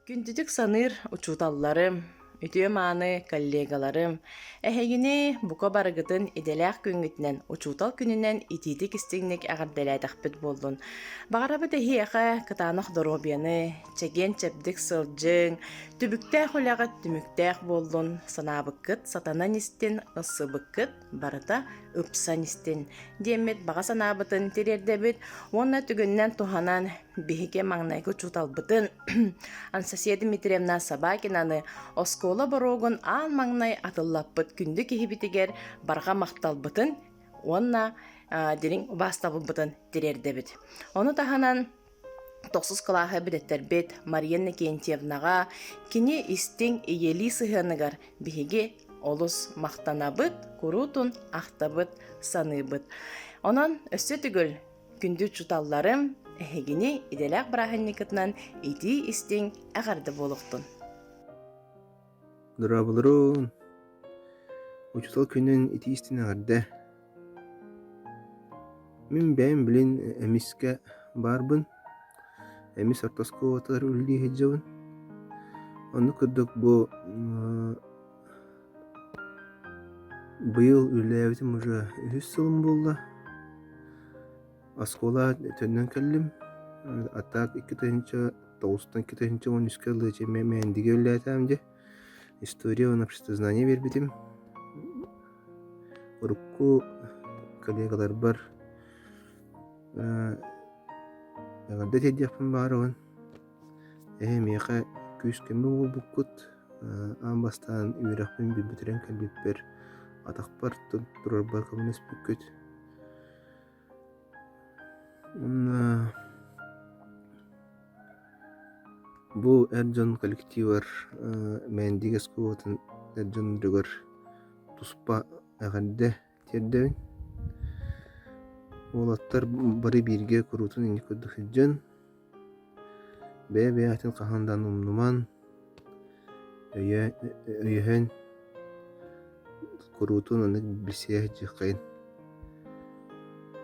Күндүтүк саныыр учууталларым, үтүө-мааны коллегаларым, эһигини бука барыгытын идэлээх күҥҥүтүнэн, учуутал күнүнэн итиитик-истиҥник эҕэрдэлээтэхпит буоллун. Баҕарабыт эһиэхэ кытаанах доруобуйаны, чэгиэн-чэбдик сылдьыҥ, түбүктээх үлэҕит түмүктээх буоллун, санаабыккыт сатанан истин, ылсыбыккыт барыта ыпсан истин диэммит баҕа санаабытын тириэрдэбит уонна түгэнинэн туһанан биһиги маҥнайгы учууталбытын Анастасия Дмитриевна Собакинаны оскуола боруогун аан маҥнай атыллаппыт күндү киһибитигэр барҕа махталбытын уонна дириҥ убаастабылбытын тириэрдэбит. Ону таһынан Тохсус кылааһы бүтэттэрбит Мария Иннокентьевнаҕа кини истиҥ ийэлии сыһыаныгар биһиги олус махтанабыт, куруутун ахтабыт, саныыбыт. Онон өссө төгүл күндү учууталларым, эһигини идэлээх бырааһынньыккытынан итии-истиҥ эҕэрдэ буолуохтун! Дорооболоруун! Учуутал күнүн итии-истиҥ эҕэрдэ! Мин бэйэм билин Эмискэ баарбын, Эмис орто оскуолатыгар үлэлии сылдьабын. Оннук курдук бу быйыл үлэлээбитим уже үһүс сылым буолла. Оскуола төннөн кэллим. А так 2009-тан 2013-гэ дылы Мээндигэ үлэлээтэм дии. История уонна обществознание биэрбитим. Урукку коллегаларбар эҕэрдэ тиэрдиэхпин баҕарабын. Эһи миэхэ күүс-көмө буолбуккут. Аан бастаан үөрэхпин бүтэрэн кэлбиппэр атахпар турарбар көмөлөспүккүт. Уонна бу эр дьон коллективар Мээндигэ оскуолатын эр дьонноругар туспа эҕэрдэ тиэрдэбин. Уолаттар бары бииргэ куруутун инник курдук сылдьан, бэйэ-бэйэҕитин хаһан даҕаны умнумаҥ, өйөһөн, куруутун оннук билсиһэ сылдьыаххайын.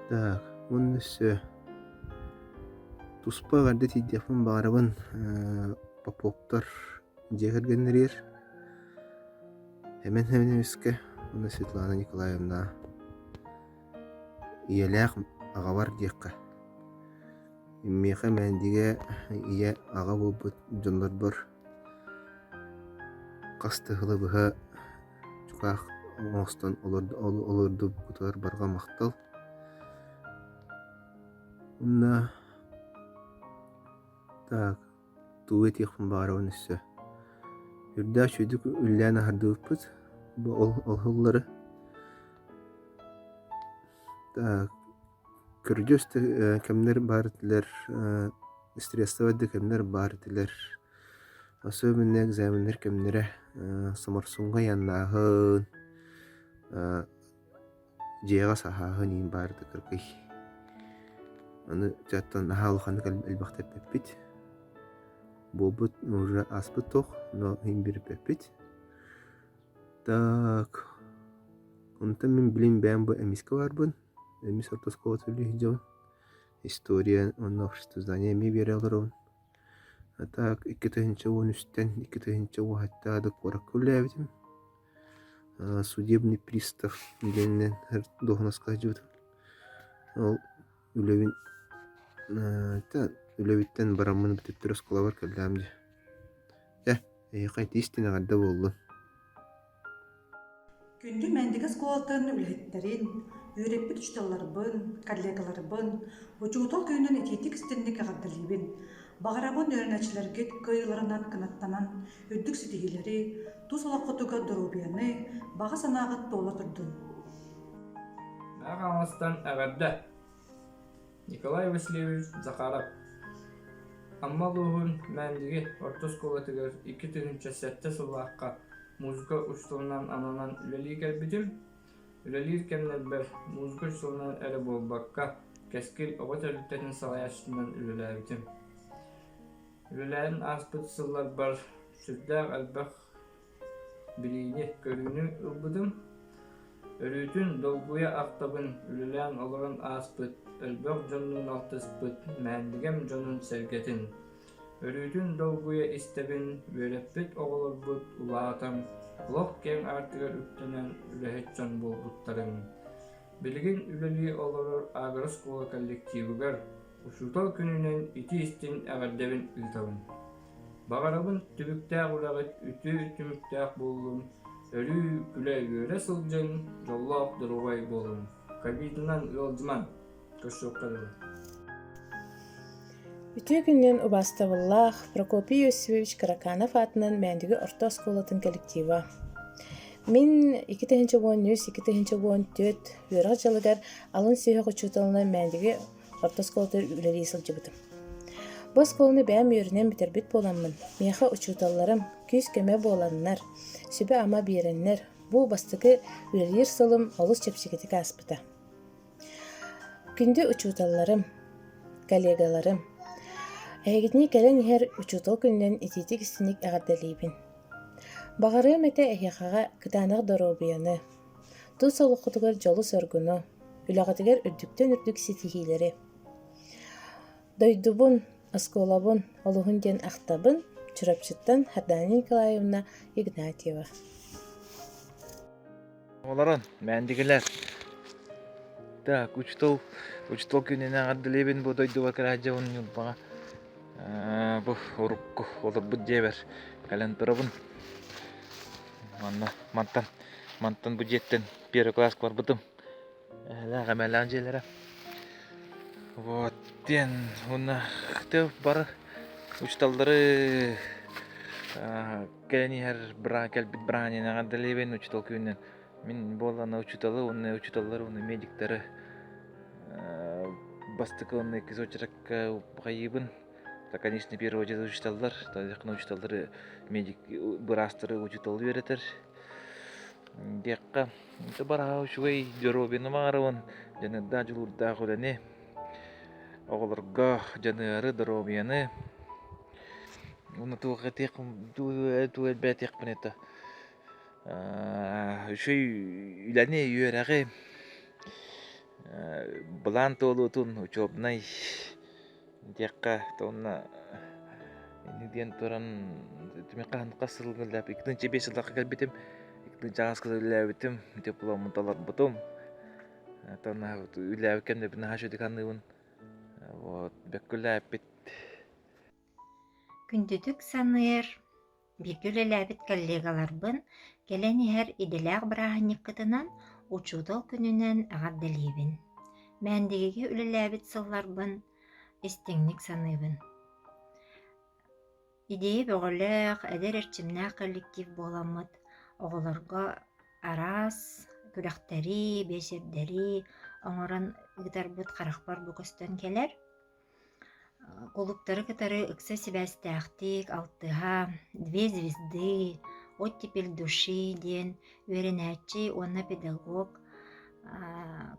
Так, уонна өссө туспа эҕэрдэ тиийдиэхпин баҕарабын Поповтар дьиэ кэргэннэригэр Эмэн Эминэмискэ уонна Светлана Николаевна ийэлээх аҕабар диэххэ Миэхэ Мээндигэ ийэ аҕа буолбут дьоннорбор хас да сылы быһа дьукаах оҥостон олордубутугар барҕа махтал. Уонна так тугу этиэхпин баҕарабын өссө үрдээх үчүгэйдик үллээн аһардыбыппыт бу ол ол сыллары. Так Көрдьүөс да кэмнэр баар этилэр, стрессовай да кэмнэр баар этилэр. Особенно экзаменнар кэмнэрэ Соморсуҥҥа айаннааһын, дьиэҕэ саһааһын иһин баар этэ кыракый. Аны дьэ наһаа улаханнык элбэхтэ эппэппит. Буолбут уже ааспыт туох, но иһин биэрбэппит. Так, онтон мин билин бэйэм бу эмискэ баарбын. Эмис орто оскуолата үлэлии сылдьабын. История уонна обществознание эмиэ биэрэ олоробун. А так 2013-тэн 2017 да куоракка үлэлээбитим. Судебный пристав диэнинэн дуоһунаска сылдьыбытым. Ол үлэбин үлэбиттэн бараммын төттөрү оскуолабар кэллэҕим дии. Дьэ, эһиэхэ итии-истиҥ эҕэрдэ буоллун. Күндү Мээндиги оскуолатын үлэһиттэрин, үөрэппит учууталларбын, коллегаларбын, учуутал күнүнэн итиитик-истиҥник эҕэрдэлиибин. Баҕарабын үөрэнээччилэргит кыайыыларынан кынаттанан, үрдүк ситиһиилэри, тус олоххутугар доруобуйаны, баҕа санааҕыт туола турдун. Мэҥэ Хаҥаластан эҕэрдэ! Николай Васильевич Захаров Амма улууһун Мээндиги орто оскуолатыгар 2007 сыллаахха музыка учууталынан ананан үлэлии кэлбитим. Үлэлиир кэмнэрбэр музыка учууталынан эрэ буолбакка, Кэскил оҕо тэрилтэтин салайааччытынан үлэлээбитим. Үлэлээн ааспыт сылларбар сүрдээх элбэх Билиини, көрүүнү ылбытым. Өрүүтүн долгуйа ахтабын үлэлээн олорон ааспыт, элбэх дьоннуун алтыспыт Мээндигэм дьонун-сэргэтин. Өрүүтүн долгуйа истэбин, үөрэппит оҕолорбут улаатан, олох киэҥ аартыгар үктэнэн үлэһит дьон буолбуттарын. Билигин үлэлии олорор агрооскуола коллективыгар учуутал күнүнэн итии-истиҥ эҕэрдэбин ыытабын. Баҕарабын түбүктээх үлэҕит үтүө түмүктээх буоллун, өрүү күлэ-үөрэ сылдьыҥ, дьоллоох доруобай буолуҥ, ковидынан ыалдьымаҥ! Көрсүөххэ дылы. Үтүө күнүнэн убаастабыллаах Прокопий Иосифович Караканов аатынан Мээндиги орто оскуолатын коллектива. Мин 2013 2014 үөрэх дьылыгар алын сүһүөх учууталынан Мээндиги орто оскуолатыгар үлэлии сылдьыбытым. Бу оскуоланы бэйэм үөрэнэн бүтэрбит буоламмын, миэхэ учууталларым күүс-көмө буоланнар, сүбэ-ама биэрэннэр, бу бастакы үлэлиир сылым олус чэпчэкитик ааспыта. Күндү учууталларым, коллегаларым, эһигитини кэлэн иһэр учуутал күнүнэн итиитик-истиҥник эҕэрдэлиибин. Баҕарыам этэ эһиэхэҕэ кытаанах доруобуйаны, тус олоххутугар дьолу-соргуну, үлэҕитигэр үрдүктэн үрдүк ситиһиилэри. Дойдубун, оскуолабын олуһун диэн ахтабын Чурапчыттан Хардана Николаевна Игнатьева. Олорон, мээндигилэр. Так, учутал, учутал күнүнэн эҕэрдэлиибин бу дойдубар кыраадьабын Ньурбаҕа. Бу урукку олорбут дьиэбэр кэлэн турабын. Манна мантан мантан бу дьиэттэн первый класска барбытым. Эһэлээх эмэлээх дьиэлэрэ. Вот диэн уонна бары учууталлары кэлэн иһэр кэлбит быраанньаны эҕэрдэлиибин учуутал күнүнэн мин буоллаҕына учууталы уонна учууталлары уонна медиктары бастакы уонна иккис уочаракка хайыыбын конечно первый очередь учууталлар учууталлары медик быраастары учуутал үөрэтэр диэххэ бараһа үчүгэй доруобуйаны баҕарабын дьаныардаах дьулуурдаах үлэни оҕолорго дьаныары доруобуйаны уонна туох этиэх тугу элбээтиэхпин это үчүгэй үлэни үөрэҕи былаан туолуутун учебнай диэххэ уонна инник диэн туран мин хаһан хас сыл үлэлээбит 2005 сыллаахха кэлбитим 2008 үлэлээбитим дипломун толорбутум оттон үлэлээбит кэмнэрбин наһаа үчүгэйдик саныыбын вот бэккэ үлэлээппит Күндүтүк саныыр, бииргэ үлэлээбит коллегаларбын кэлэн иһэр идэлээх бырааһынньыккытынан Учуутал күнүнэн эҕэрдэлиибин. Мээндигигэ үлэлээбит сылларбын истиҥник саныыбын. Идея бөҕөлөөх, эдэр эрчимнээх коллектив буоламмыт оҕолорго араас күрэхтэри, биэчэрдэри оҥорон ыытарбыт харахпар бу көстөн кэлэр. Кулууптары кытары ыкса сибээстээхтик алтыһа «Две звезды», «Оттепель души» диэн үөрэнээччи уонна педагог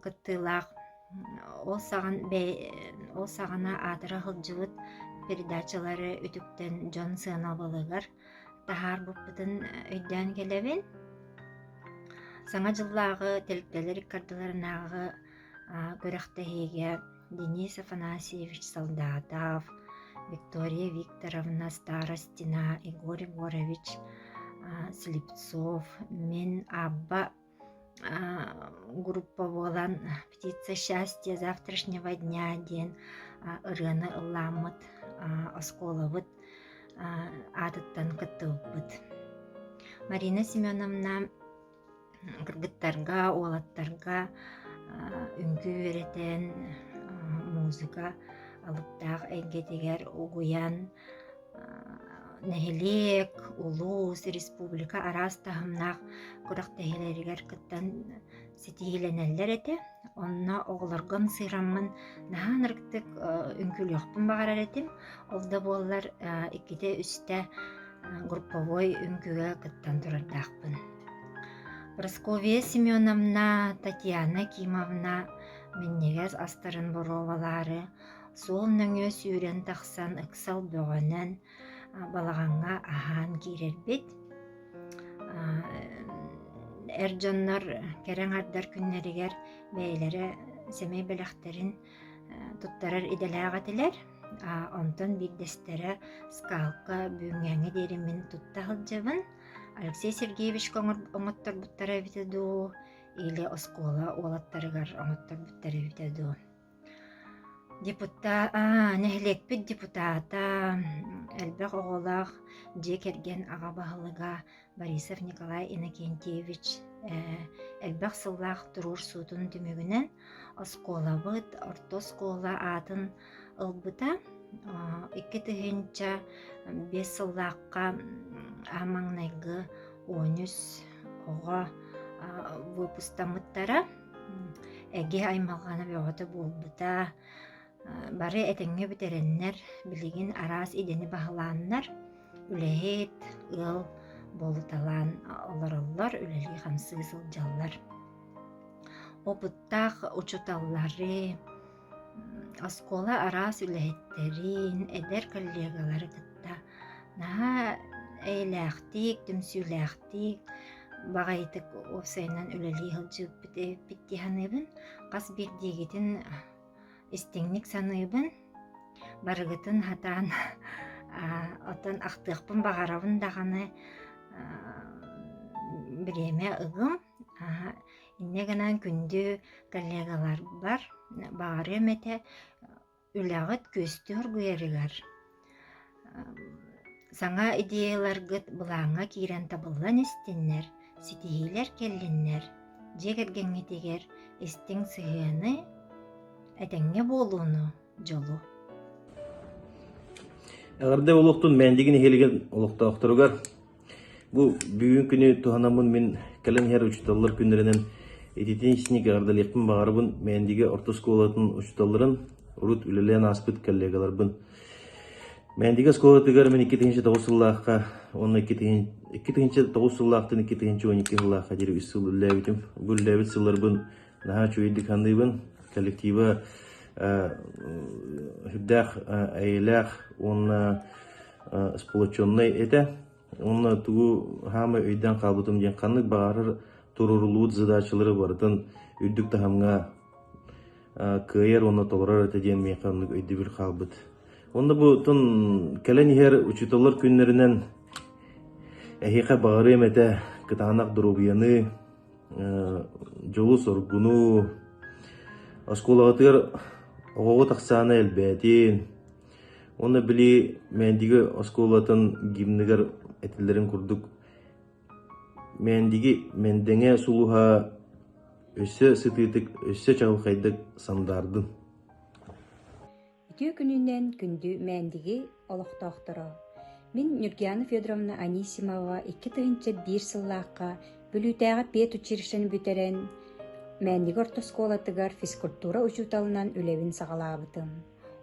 кыттыылаах ол саҕан ол саҕана аатыра сылдьыбыт передачалары үтүктэн дьон сыанабылыгар таһаарбыппытын өйдөөн кэлэбин. Саҥа дьыллааҕы тэрилтэлэр иккардыларынааҕы күрэхтэһиигэ Денис Афанасьевич Солдатов, Виктория Викторовна Старостина, Егор Егорович Слепцов, мин Абба группа буолан «Птица счастья завтрашнего дня» диэн ырыаны ыллааммыт оскуолабыт аатыттан кыттыбыппыт. Марина Семеновна кыргыттарга, уолаттарга үҥкүү үөрэтэн, музыка алыптаах эйгэтигэр угуйан, нэһилиэк, улуус, республика араас таһымнаах күрэхтэһиилэригэр кыттан ситиһиилэнэллэр этэ. Онно оҕолорго ымсыыраммын наһаа ынырыктык үҥкүүлүөхпүн баҕарар этим. Ол да буоллар иккитэ-үстэ групповой үҥкүүгэ кыттан турардаахпын. Прасковья Семеновна, Татьяна Кимовна минньигэс астарын боруобалаары суол нөҥүө сүүрэн тахсан ыксал бөҕөнөн балаҕаҥҥа аһаан киирэрбит. Эр дьоннор кэрэ аҥардар күннэригэр бэйэлэрэ сэмэй бэлэхтэрин туттарар идэлээх этилэр. Онтон биирдэстэрэ скалка бүгүҥҥээҥҥэ диэри мин тутта сылдьабын. Алексей Сергеевичка оҥотторбуттара эбитэ дуу, или оскуола уолаттарыгар оҥотторбуттара эбитэ дуу. Депутат, нэһилиэкпит депутата, элбэх оҕолоох дьиэ кэргэн аҕа баһылыга Борисов Николай Иннокентьевич элбэх сыллаах туруорсуутун түмүгүнэн оскуолабыт орто оскуола аатын ылбыта. 2005 сыллаахха аан маҥнайгы 13 оҕо выпустаммыттара. Эгэ аймалҕана бөҕөтө буолбута. Бары этэҥҥэ бүтэрэннэр, билигин араас идэни баһылааннар, үлэһит, ыал буолуталаан олороллор, үлэлии-хамсыы сылдьаллар. Опыттаах учууталлары, оскуола араас үлэһиттэрин, эдэр коллегалары кытта наһаа эйэлээхтик, түмсүүлээхтик, баҕайытык уопсайынан үлэлии сылдьыбыппыт эбиппит дии саныыбын. Хас биирдиигитин истиҥник саныыбын. Барыгытын сатаан оттон ахтыахпын баҕарабын даҕаны бириэмэ ыгым. Инньэ гынан күндү коллегаларбар баҕарыам этэ үлэҕит күөстүү оргуйарыгар саҥа идеяларгыт былааҥҥа киирэн табыллан истиннэр, ситиһиилэр кэллиннэр, дьиэ кэргэҥҥитигэр истиҥ сыһыаны, этэҥҥэ буолууну, дьолу. Эҕэрдэ буолуохтун Мээндиги нэһилиэгин олохтоохторугар Бу бүгүн күнү туһанаммын мин кэлэн иһэр учууталлар күннэринэн ититин истиҥник эҕэрдэлиэхпин баҕарабын Мээндигэ орто оскуолатын учууталларын, урут үлэлээн ааспыт коллегаларбын. Мээндигэ оскуолатыгар мин 2009 сыллаахха уонна 2009 сыллаахтан 2012 сыллаахха диэри үс сыл үлэлээбитим. Бу үлэлээбит сылларбын наһаа үчүгэйдик саныыбын. Коллектива сүрдээх эйэлээх уонна сплоченнай этэ. Уонна тугу хаамай өйдөөн хаалбытым диэн ханнык баҕарар туруоруллубут задачалары барытын үрдүк таһымҥа кыайар уонна толорор этэ диэн миэхэ оннук өйдөбүл хаалбыт. Уонна бу тон кэлэн иһэр учууталлар күннэринэн эһиэхэ баҕарыам этэ кытаанах доруобуйаны, дьолу-соргуну, оскуолаҕытыгар оҕоҕут ахсаана элбээтин, Уонна били Мээндиги оскуолатын гимныгар этиллэрин курдук Мээндиги Мэндэҥэ сулуһа өссө сытыытык, өссө чаҕылхайдык сандаардын. Үтүө күнүнэн күндү Мээндиги олохтоохторо! Мин Нюргиана Федоровна Анисимова 2001 сыллаахха Бүлүүтээҕи педучилищены бүтэрэн, Мээндиги орто оскуолатыгар физкультура учууталынан үлэбин саҕалаабытым.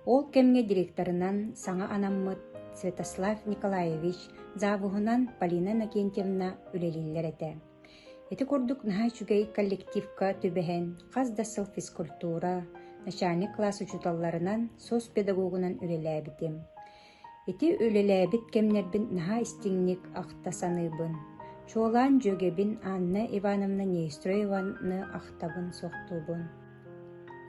Ол кэмҥэ директорынан саҥа анаммыт Святослав Николаевич, завуһунан Полина Иннокентьевна үлэлииллэр этэ. Ити курдук наһаа үчүгэй коллективка түбэһэн хас да сыл физкультура, начальник класс учууталларынан, соцпедагогунан үлэлээбитим. Ити үлэлээбит кэмнэрбин наһаа истиҥник ахта саныыбын. Чуолаан дьүөгэбин Анна Ивановна Неустроеваны ахтабын, суохтуубун.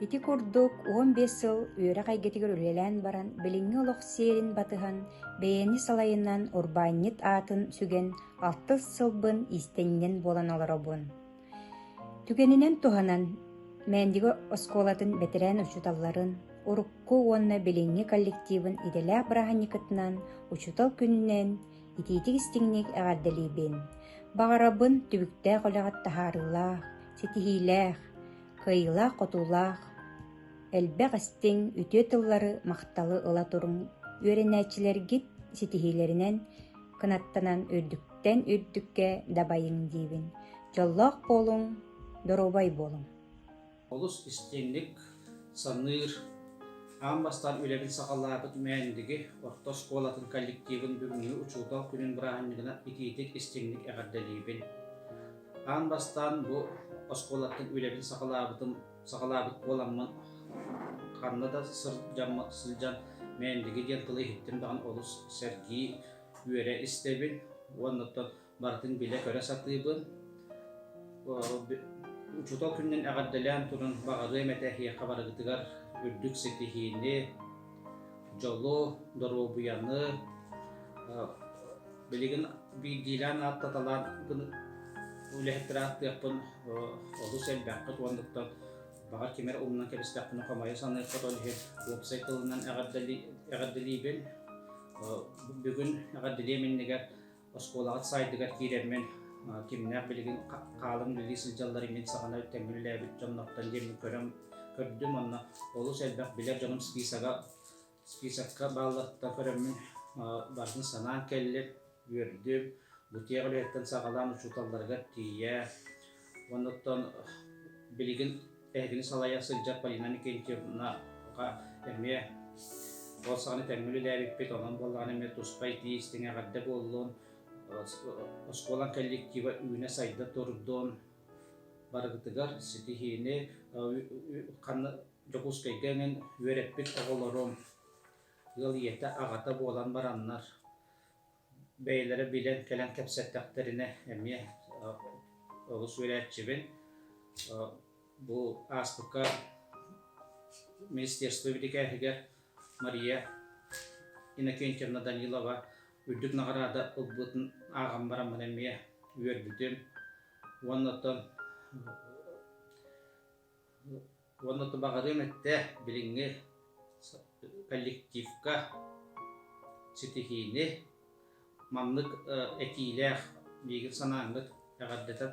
Ити курдук 15 сыл үөрэх эйгэтигэр үлэлээн баран, билиҥҥи олох сиэрин батыһан, бэйэни салайынан урбаанньыт аатын сүгэн алтыс сылбын иистэнньэн буолан олоробун. Түгэнинэн туһанан, Мээндиги оскуолатын бэтэрээн учууталларын, урукку уонна билиҥҥи коллективын идэлээх бырааһынньыкытынан Учуутал күнүнэн итиитик-истиҥник эҕэрдэлиибин. Баҕарабын түбүктээх үлэҕит таһаарыылаах, ситиһиилээх, кыайыылаах-хотуулаах, элбэх истиҥ, үтүө тыллары, махталы ыла туруҥ, үөрэнээччилэргит ситиһиилэринэн кынаттанан үрдүктэн үрдүккэ дабайыҥ диибин. Дьоллоох буолуҥ, доруобай буолуҥ! Олус истиҥник саныыр, аан бастаан үлэбин саҕалаабыт Мээндиги орто оскуолатын коллективын бүгүҥҥү учуутал күнүн бырааһынньыгынан итиитик истиҥник эҕэрдэлиибин. Аан бастаан бу оскуолаттан үлэбин саҕалаабытым саҕалаабыт буоламмын ханна да сылдьан Мээндиги диэн тылы иһиттим даҕаны олус сэргии, үөрэ истэбин уонна оттон барытын билэ-көрө сатыыбын. Учуутал күнүнэн эҕэрдэлээн туран баҕарыам этэ эһиэхэ барыгытыгар. үрдүк ситиһиини, дьолу, доруобуйаны, билигин биирдиилээн ааттаталаан үлэһиттэр ааттыахпын олус элбэххит уоннуктан баҕар ким эрэ умнан кэбистэхпинэ хомойо саныаххыт, ол иһин уопсай тылынан эҕэрдэлиибин. Бүгүн эҕэрдэлиэм иннигэр оскуолаҕыт саайдыгар киирэммин кимнээх билигин хаалан үлэлии сылдьалларын мин саҕана тэҥҥэ үлэлээбит дьоннортон диэммин көрөн көрдүм уонна олус элбэх билэр дьонум списога списокка баалларыттан көрөммүн барытын санаан кэллим, үөрдүм. Бу тиэх үлэһиттэн саҕалаан учууталларыгар тиийэ уонна оттон билигин эһигини салайа сылдьар Полина Никентьевнаҕа эмиэ ол саҕана тэҥҥэ үлэлээбиппит, онон буоллаҕына эмиэ туспа итии истиҥ эҕэрдэ буоллун, оскуолаҥ коллектива үүнэ-сайда турдун, барыгытыгар ситиһиини ханна Дьокуускайга эҥин үөрэппит оҕолорум ыал ийэтэ, аҕата буолан бараннар бэйэлэрэ билэн кэлэн кэпсэттэхтэринэ эмиэ олус үөрээччибин. Бу ааспыкка министерство бирикээһигэр Мария Иннокентьевна Данилова үрдүк наҕараада ылбытын ааҕан бараммын эмиэ үөрбүтүм. Уонна оттон Уонна баҕарыам эттэ билиҥҥи коллективка ситиһиини, маннык этиилээх миигин санааҥҥыт эҕэрдэтэ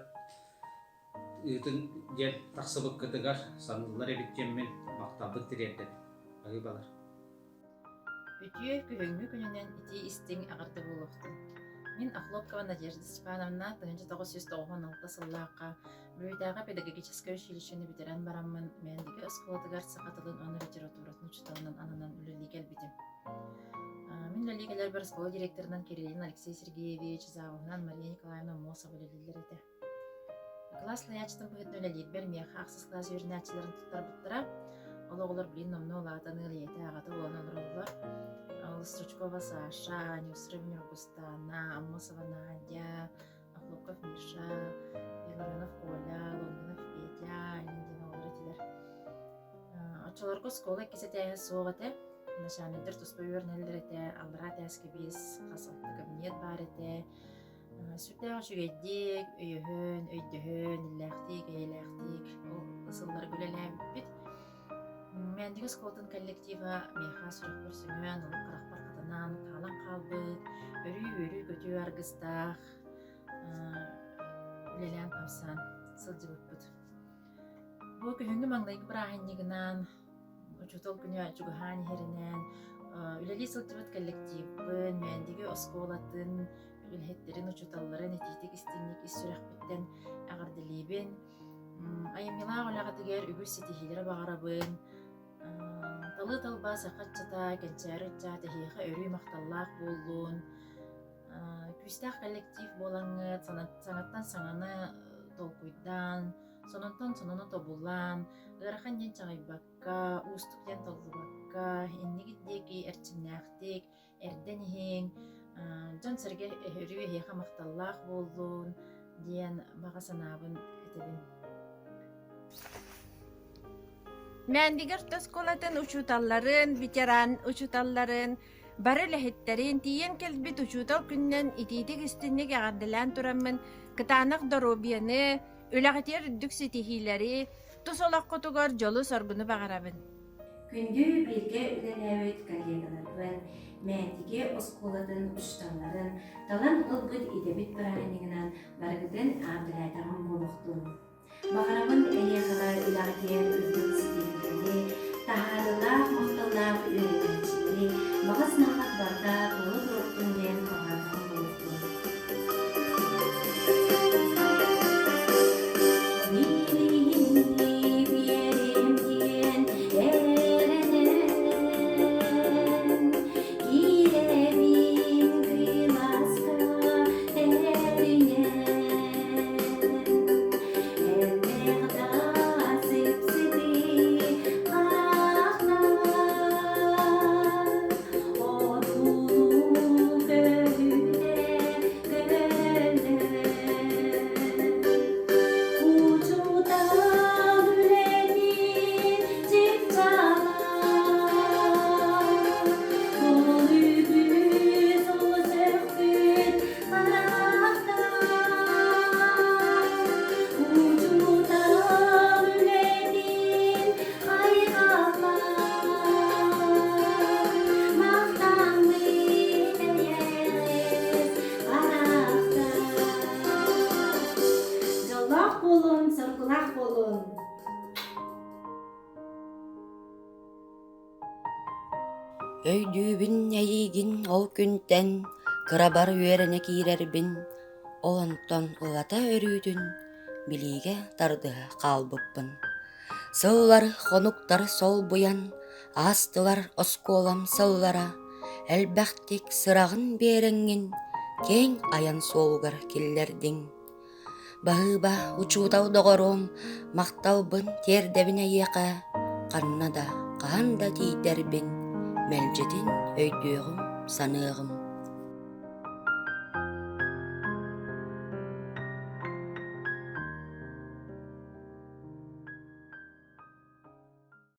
ыытыҥ диэн тахсыбыккытыгар саныыллар эбит диэммин махталбын тириэрдэбин. Аһыыбалар. Үтүө күһүҥҥү күнүнэн итии-истиҥ эҕэрдэ буолуохтун. Мин Охлопкова Надежда Степановна 1996 сыллаахха Бүлүүтээҕи педагогическай училищены бүтэрэн бараммын Мээндиги оскуолатыгар саха тылын уонна литературатын учууталынан ананан үлэлии кэлбитим. Мин үлэлии кэлэрбэр оскуола директорынан Кириллин Алексей Сергеевич, завуһунан Мария Николаевна Аммосова үлэлииллэр этэ. Кылаас салайааччытын быһыытынан үлэлиирбэр миэхэ ахсыс кылаас үөрэнээччилэрин туттарбыттара. Ол оҕолор билигин номнуо улаатан ыал ийэтэ, аҕата буолан олороллор. Ол Стручкова Саша, Неустроева Нюргустана, Аммосова Надя, Охлопков Миша, Илларионов Коля, Лонгинов Петя эҥин диэн оҕолор этилэр. Оччолорго оскуола иккис этээһэ суох этэ. Начальниктар туспа үөрэнэллэр этэ, аллараа этээскэ биэс хас алта кабинет баар этэ. Сүрдээх үчүгэйдик, өйөһөн, өйдөһөн, иллээхтик, эйэлээхтик ол сылларга үлэлээбиппит. Мээндиги оскуолатын коллектива миэхэ сүрэхпэр сөҥөн, олох харахпар хатанан, хаалан хаалбыт, өрүү үөрүү-көтүү аргыстаах үлэлээн-хамсаан сылдьыбыппыт. Бу күһүҥҥү маҥнайгы бырааһынньыгынан учуутал күнэ чугаһаан иһэринэн үлэлии сылдьыбыт коллективпын, Мээндиги оскуолатын үлэһиттэрин, учууталларын итиитик истиҥник ис сүрэхпиттэн эҕэрдэлиибин. Айымньылаах үлэҕитигэр үгүс ситиһиилэри баҕарабын. Талыы талба саха ыччата, кэнчээри ыччат эһиэхэ өрүү махталлаах буоллун. Күүстээх коллектив буолаҥҥыт, саҥаттан саҥаны толкуйдаан, сонунтан сонуну тобулаан, ыарахан диэн чаҕыйбакка, уустук диэн толлубакка, иннигит диэки эрчимнээхтик, эрдэн иһиҥ, дьон-сэргэ өрүү эһиэхэ махталлаах буоллун диэн баҕа санаабын этэбин. Мээндиги орто оскуолатын учууталларын, ветеран учууталларын, бары үлэһиттэрин, тиийэн кэлбит учуутал күнүнэн итиитик-истинник эҕэрдэлээн тураммын, кытаанах доруобуйаны, үлэҕитигэр үрдүк ситиһиилэри, тус олоххутугар дьолу-соргуну баҕарабын. Күндү бииргэ үлэлээбит коллегаларбын, Мээндиги оскуолатын учууталларын талан ылбыт идэбит бырааһынньыгынан барыгытын эҕэрдэлээтэҕим буолуохтун. Баҕарабын эйиэхэҕэ үлэҕитигэр үрдүк ситиһиилэри, таһаарыылаах, махталлаах үөрэнээччилэри, баҕа санааҕыт барыта туола туруохтун диэн баҕаратаҕым буолуохтун. Биэриим диэн эрэнэн, киирэбин кылааска тэринэн. Элбэх да сипсити хаахтаах. Өйдүүбүн эйиигин ол күнтэн кырабар үөрэнэ киирэрбин, ол онтон ылата өрүүтүн билиигэ тардыһа хаалбыппын. Сыллар, хонуктар солбуйан, аастылар оскуолам сыллара, элбэхтик сыраҕын биэрэҥҥин киэҥ айан суолугар киллэрдиҥ. Баһыыба, учуутал доҕоруом, махталбын тиэрдэбин эйиэхэ, ханна да, хаһан да тиийдэрбин, мэлдьитин өйдүөҕүм, саныаҕым.